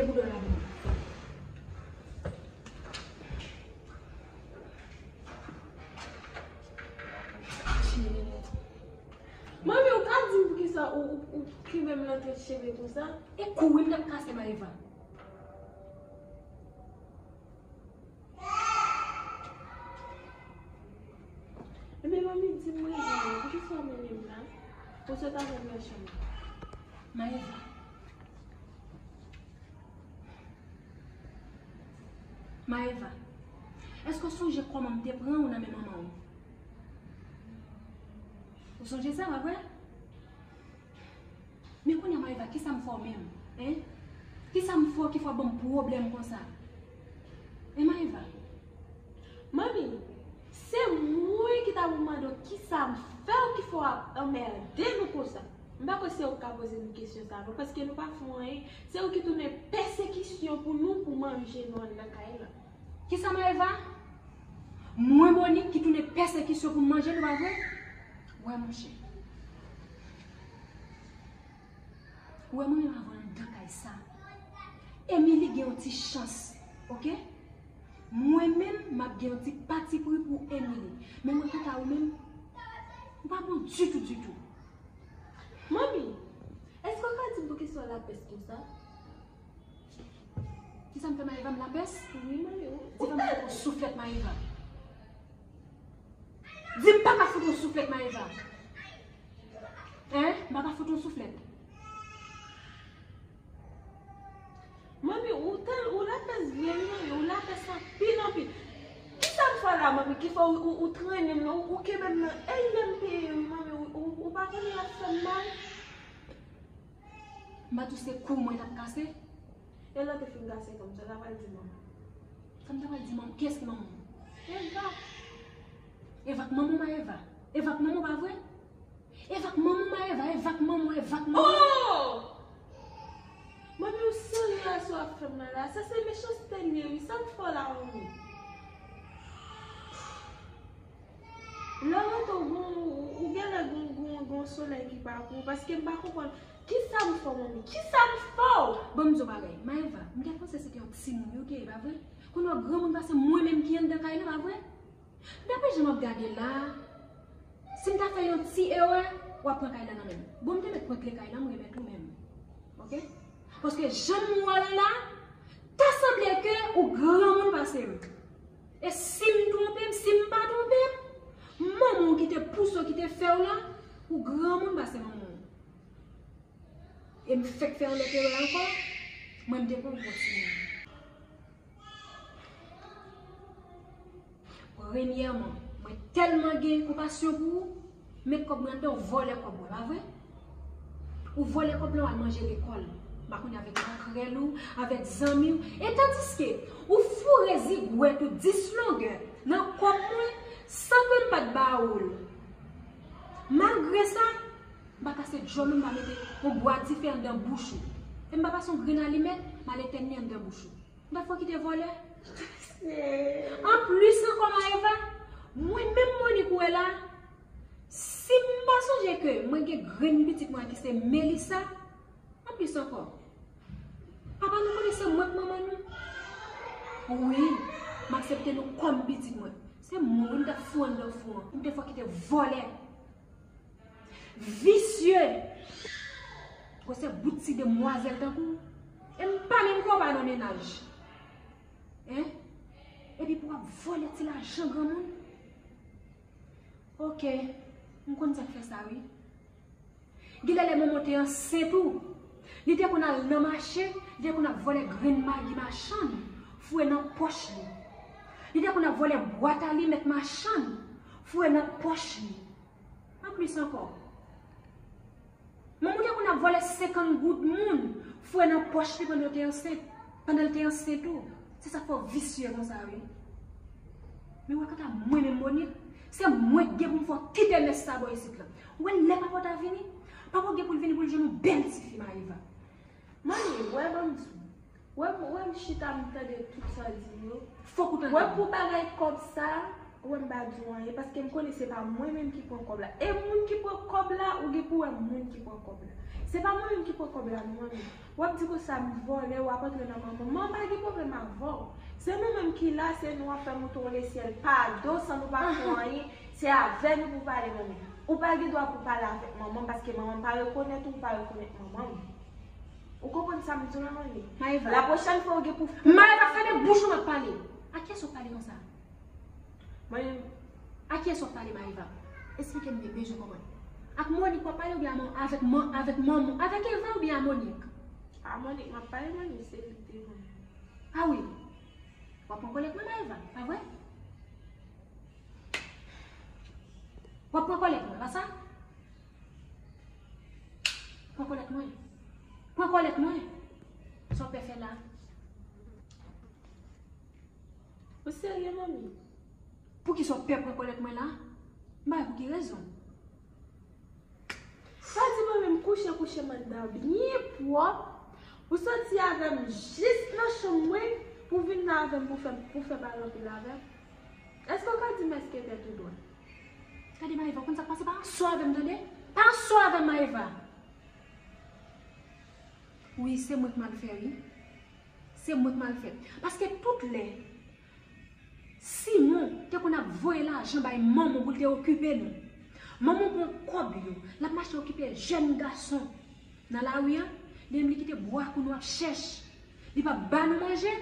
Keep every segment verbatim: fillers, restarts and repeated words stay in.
Boudon la pou mwen. Manmi, ou ka di m poukisa ou, ou, ou kenbe m nan tèt cheve konsa? E kou wi m t ap kase Maëva. Ebyen, manmi, di m rezon an, poukisa w mennen m la? Ou sot avè m nan chanm nan. Maëva. Maëva, èske w sonje kòman m te pran w nan men manman w? Ou sonje sa, pa vre? Men kounye a, Maëva, kisa m fè w menm? Hein? Kisa m fè w ki fè w ban m pwoblèm konsa? Hein, Maëva? Manmi, se mwen ki ta pou mande w kisa m fè w ki fè w ap anmède nou konsa. M pa kwè se ou k ka poze nou kesyon sa a, non, paske nou pa fè w anyen. Se ou ki tounen pèsekisyon pou nou, pou manje nou anndan kay la. Kisa, Maëva? Mwen, Monique, ki tounen pèsekisyon pou manje nou, pa vre? Wè, monchè. Wè, mwen menm, avan anndan kay sa, Emily gen yon ti chans, oke? Mwen menm, m ap gen yon ti patipri pou Emily. Men mwen, kanta ou menm, ou pa bon ditou, ditou. Manmi, èske w ka di m poukisa w lapès konsa? Kisa m fè Maëva, m lapès? Wi, manmi. Di pa m fout yon souflèt Maëva. Di m pa ka fout yon souflèt Maëva. Hein? M pa ka fout yon souflèt. Manmi, ou tèl, ou lapès vre, wi, manmi, ou lapès anpil, anpil. Kisa m fè w la, manmi, ki fè w, ou, ou trennen m nan, ou, ou kenbe m nan, e lè m peye, wi, manmi, ou, ou, ou pa konnen l ap fè m mal? M pa di w se kou mwen t ap kase? E lè w te fin kase kou m, sa w ta pral di manman? Sa m ta pral di manman? Kiyès ki manman w? Eva. Eva k manman w, Maëva? Eva k manman w, pa vre? Eva k manman w, Maëva, Eva k manman w, Eva k manman w. Oh! Manmi, ou serye a sa w ap fè m nan la? Sa se mechanste l ye, wi. Sa m fè w la, manmi? Lè w rete, ou gon, ou, ou genlè gon, gon, gon solèy ki pa pou ou, paske m pa konprann. Kisa m fè w, manmi? Kisa m fè w? Ban m di w bagay. Maëva, m te panse se te yon timoun ou te ye, pa vre? Kounye a w granmoun pase mwen menm ki anndan kay la, pa vre? Dapre jan m ap gade la, si m ta fè yon ti erè, w ap pran kay la nan men m. Bon, m te mèt pran kle kay la, m remèt ou menm. Oke? Paske jan m wè w la, ta sanble ke ou granmoun pase m. E si m twonpe m, si m pa twonpe m, manman w ki te pouse w, ki te fè w la, ou granmoun pase manman w. E m fèk fè yon lòt erè ankò, mwen m te pran yon timoun. Premyèman, mwen tèlman gen konpasyon pou ou, met kòb mwen anndan, ou vòlè kòb mwen, pa vre? Ou vòlè kòb lan, w al manje lekòl. M pa konnen avèk makrèl ou, avèk zanmi w. E tandiske ou foure zigwèt ou dis longè nan kòb mwen san ke m pa t ba ou l. Malgre sa, m pa kase djòl ou, m pa mete yon bwa dife anndan bouch ou. E m pa pase yon grenn alimèt, m al etèn li anndan bouch ou. M pa fè w kite vòlè. Anplis ankò, Maëva, mwen menm Monique ou wè la, si m pa sonje ke mwen gen grenn pitit mwen ki se Melissa, anplis ankò, papa nou konnen se mwen k manman nou. Wi, m aksepte nou kòm pitit mwen. Se mwen wi m t ap fou anndan fou an. M te fè w kite vòlè. Visye! Gwosè bout ti demwazèl tankou w. E m pa menm fè w pa nan mennaj. Hein? Epi pou w ap vòlè ti lajan granmoun? Oke, m konn sa k fè sa, wi. Genlè lè manman w te ansent ou, li te konn al nan mache, li te konn ap vòlè grenn magi machann, foure nan pòch li. Li te konn ap vòlè bwat alimèt machann, foure nan pòch li. Anplis ankò, manman w te konn ap vòlè senkant goud moun, foure nan pòch li pandan l te ansent, pandan l te ansent ou. Se sa k fè w visye konsa, wi. Men w wè kanta mwen menm Monique, se mwen k gen pou m fè w kite mès sa bò isit la. Ou wè lè papa w ta vini, papa w gen pou l vini pou l jwenn yon bèl tifi, Maëva. Manmi, wè ban m di w. Wè m, wè m chita m tande tout sa w di m yo. Fòk ou tande. Wè pou bagay kòb sa, Ou wè m pa di w anyen, paske m konnen se pa mwen menm ki pran kòb la. E moun ki pran kòb la, ou gen pou wè moun ki pran kòb la. Se pa mwen menm ki pran kòb la, non, manmi. W ap di konsa m vòlè, w ap antre nan manman. Manman pa gen pwoblèm avè w. Se nou menm ki la, se nou ap fè moute w lesyèl pa do san nou pa fè anyen. Se avè nou pou pale, manmi. Ou pa gen dwa pou pale avèk manman m, paske manman m pa rekonèt ou, ou pa rekonèt manman m. Ou konprann sa m di w la, manmi? Maëva. La pwochèn fwa ou gen pou Maëva, fèmen bouch ou, m ap pale. A kiyès w ap pale konsa? Mwen menm. A kiyès w ap pale, Maëva? Esplike m byen, m bezwen konprann. Ak Monique w ap pale oubyen a Man-, avèk Man-, avèk manman, avèk Eva oubyen a Monique? A Monique m ap pale, manmi, se li te mwen. A wi. W ap pran kòlèt mwen, Maëva, pa vre? W ap pran kòlèt mwen, pa sa? Pran kòlèt mwen. Pran kòlèt mwen. Sa w pè fè la? Ou serye, manmi? Poukisa w pè pran kòlèt mwen la? M pa wè pou ki rezon. Sa di manmi m kouche, kouche m anndan byen pwòp. Ou soti avè m jis nan chanm mwen pou vin la avè m pou fè, pou fè pale anpil avè m. Èske w ka di m èske tèt ou dwat? Gade Maëva, ou konn sa k pase? Pa anso avè m, tande? Pa anso avè m, Maëva. Wi, se mwen k mal fè, wi. Se mwen k mal fè. Paske tout lè Simon te konn ap voye lajan bay manman pou l te okipe nou. Manman pran kòb yo, l ap mache okipe jèn gason nan lari a, li menm li kite bwa kou nou ap chèch. Li p ap ba nou manje.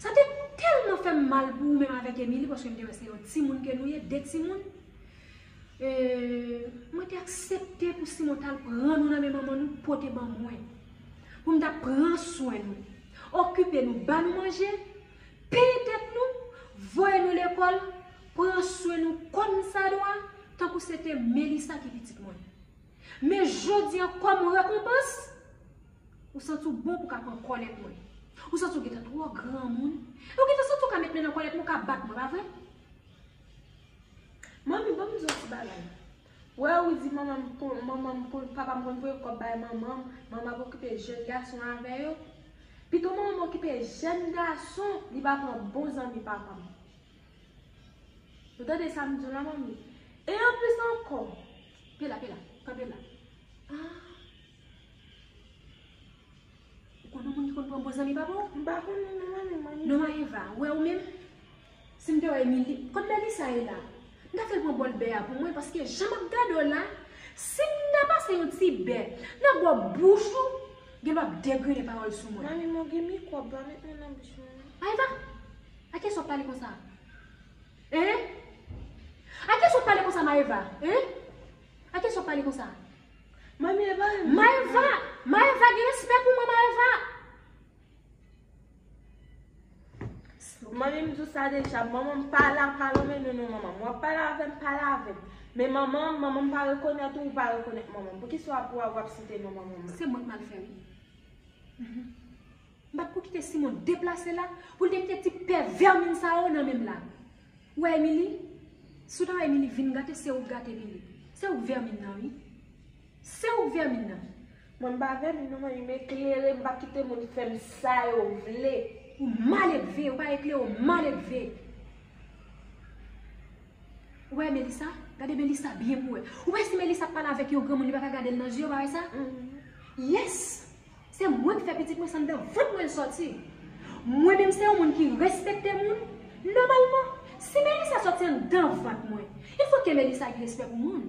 Sa te tèlman fè m mal pou ou menm avèk Emily, paske m te wè se yon timoun ke nou ye, de timoun. E, mwen te aksepte pou Simon t al pran nou nan men manman nou, pote ban mwen. Pou m ta pran swen nou, okipe nou, ba nou manje, peye tèt nou, voye nou lekòl, pran swen nou kòmsadwa, tankou se te Melissa ki pitit mwen. Men jodi a, kòm rekonpans, ou santi w bon pou ka pran kòlèt mwen. Ou santi w gentan twò granmoun. E ou gentan santi w ka met men nan kòlèt mwen, w ka bat mwen, pa vre? Manmi, ban m di w ti bagay. Wè, ou di manman m pou, manman m pou, papa m konn voye kòb bay manman m, manman ap okipe jèn gason avè yo. Pito manman m okipe jèn gason, li pa pran bon zanmi papa m. Ou tande sa m di w la, manmi? E anplis ankò. Pe la, pe la, kanpe la. Ah. Ou konn yon moun ki konn pran bon zanmi papa w? M pa konnen non, manmi, manmi. Non, Maëva, ou wè ou menm? Si m te wè Emily, kot Melissa ye la? M ta fè l pran bòl bè a pou mwen, paske jan m ap gade w la, si m ta pase yon ti bè nan bò bouch ou, gen lè w ap degrene pawòl sou mwen. Manmi, men w gen mikwòb, pa met men nan bouch mwen non. Maëva, a kiyès w ap pale konsa? Hein? A kiyès w ap pale konsa, Maëva? Hein? A kiyès w ap pale konsa? Manmi, e pa Maëva, Maëva, gen respè pou mwen, Maëva. Manmi, m di w sa deja, manman m pa la, pa lonmen nou non, manman m. W ap pale avè m, pale avè m. Men manman m, manman m pa rekonèt ou, ou pa rekonèt manman m. Poukisa w ap, w ap, w ap site non manman m? Se mwen k mal fè, wi. Mhm. M pa t pou kite Simon deplase la, pou l te kite ti pè vèmin sa yo nan men m la. Ou wè Emily? Si w ta wè Emily vin gate, se ou k gate Emily. Se ou k vèmin nan, wi. Se ou k vèmin nan. Mwen m pa vèmin non, manmi, m eklere, m p ap kite moun fè m sa yo vle. Ou maledve, ou pa eklere, ou maledve. Ou wè Melissa? Gade Melissa byen pou wè. Ou wè si Melissa ap pale avèk yon granmoun, li pa ka gade l nan je, ou pa wè sa? Mhm. Yes! Se mwen k fè pitit mwen, se anndan vant mwen l sòti. Mwen menm se yon moun ki respekte moun. Nòmalman, si Melissa sòti anndan vant mwen, il faut que Melissa gen respè pou moun.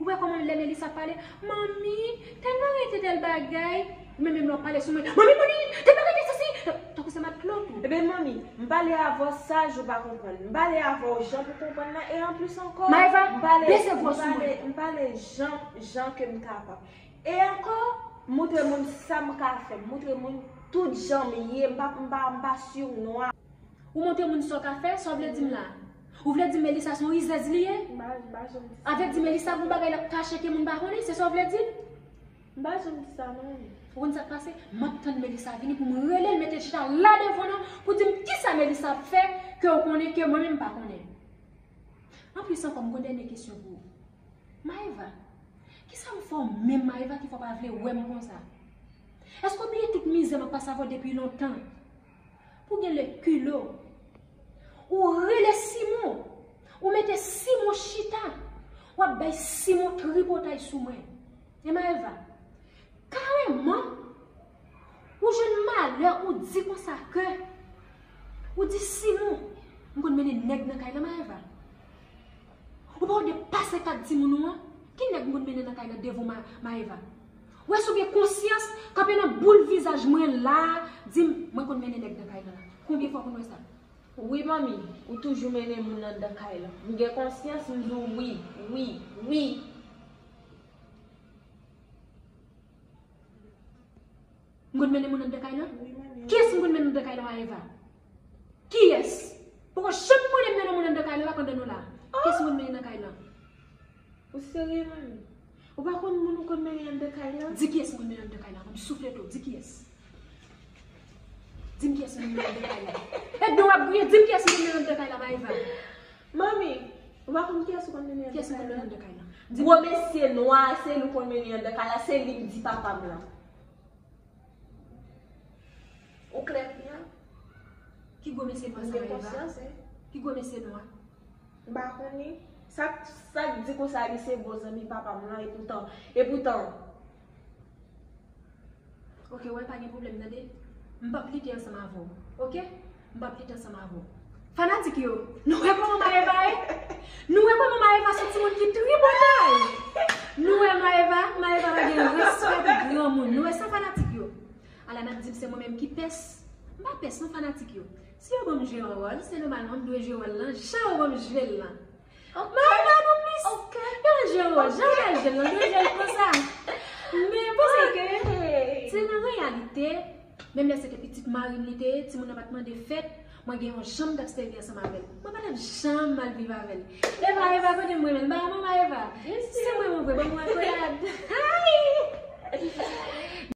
Ou wè kòman lè Melissa ap pale, manmi, tèl bagay, tèl bagay. Ou menm, menm lè w ap pale sou mwen, manmi, manmi, tèl bagay, tèl sesi. Tankou se matlot ou. Ebyen, manmi, m pale avè w saj ou pa konprann. M pale avè w jan pou konprann nan, e anplis ankò, Maëva, m pale, bese vwa sou mwen. M pale, m pale jan, jan ke m kapab. E ankò, moutre moun sa m ka fè, moutre moun tout jan m ye, m pa, m pa, m pa sou nwa. Ou montre moun sa w ka fè, sa w vle di m la? Ou vle di m Melissa se yon rizèz li ye? M pa, m pa janm di sa. Avèk di Melissa gon bagay l ap kache ke moun pa konnen, se sa w vle di m? M pa janm di sa non. Ou konn sa k pase? M ap tann Melissa vini pou m rele l mete chita la devan nan pou di m kisa Melissa ap fè ke w konnen ke mwen menm m pa konnen. Anplis ankò, m gon dènye kesyon pou ou. Maëva, kisa m fè w menm, Maëva, ki fè w pa vle wè m konsa? Èske w bliye tout mizè m ap pase avè w depi lontan? Pou gen lè kilo, ou rele Simon Ou mete Simon chita, w ap bay Simon tripotay sou mwen. E Maëva, kareman, ou jwenn malè, ou di konsa ke, ou di Simon, m konn mennen nèg nan kay la, Maëva. Ou pa wè depase kat timoun ou an? Ki nèg m konn mennen nan kay la devan Ma-, Maëva? Ou wè si w gen konsyans, kanpe nan boul vizaj mwen la, di m, mwen konn mennen nèg nan kay la. Konbyen fwa w konn wè sa? Wi, manmi, ou toujou mennen moun anndan kay la. M gen konsyans, m di w wi, wi, wi. M konn mennen moun anndan kay la? Wi, manmi. Kiyès m konn mennen anndan kay la, Maëva? Kiyès? Poko janm konnen m mennen moun anndan kay la, pa konn dan nou la. Kiyès m konn mennen nan kay la? Ou serye, manmi? Ou pa konn moun ou konn mennen anndan kay la? Di kiyès m konn mennen anndan kay la, ban m soufle tou, di kiyès. Di m kiyès m konn mennen anndan kay la. E dan w ap griyen, di m kiyès m konn mennen anndan kay la, Maëva. Manmi, ou pa konn kiyès ou konn mennen anndan kay la? Kiyès m konn mennen anndan kay la? Di m. Gwo mesye nwa, se li ou konn mennen anndan kay la, se li m di papa m lan. Ou klè, Pia? Ki gwo mesye nwa sa, Maëva? M gen konsyans, wi. Ki gwo mesye nwa? M pa konnen. Sa, sa k di konsa, li se bon zanmi papa m lan, epoutan, epoutan. Ok, wè, pa gen pwoblèm, tande. M p ap lite ansanm avè w, ok? M p ap lite ansanm avè w. Fanatik yo, nou wè kòman Maëva ye? Nou wè kòman Maëva se yon timoun ki tripotay? Nou wè Maëva, Maëva pa gen respè pou granmoun. Nou wè sa fanatik yo? Ala n ap di m se mwen menm ki pès. M pa pès non fanatik yo. Si yo ban m jwe yon wòl, se nòmal m dwe jwe wòl lan jan yo ban m jwe l lan. Maëva non plis. Yo jwe yon wòl, jan yo jwe l lan, yo jwe l konsa. Men panse ke se nan reyalite, menm lè se te pitit mari m li te ye, timoun nan pa t mande fèt, mwen gen yon jan m t ap sèvi ansanm avè l. Mwen pa t ap janm mal viv avè l. Eva, Eva, kote m renmen l? M pa renmen Maëva. Se mwen mwen vre, ban m yon akolad.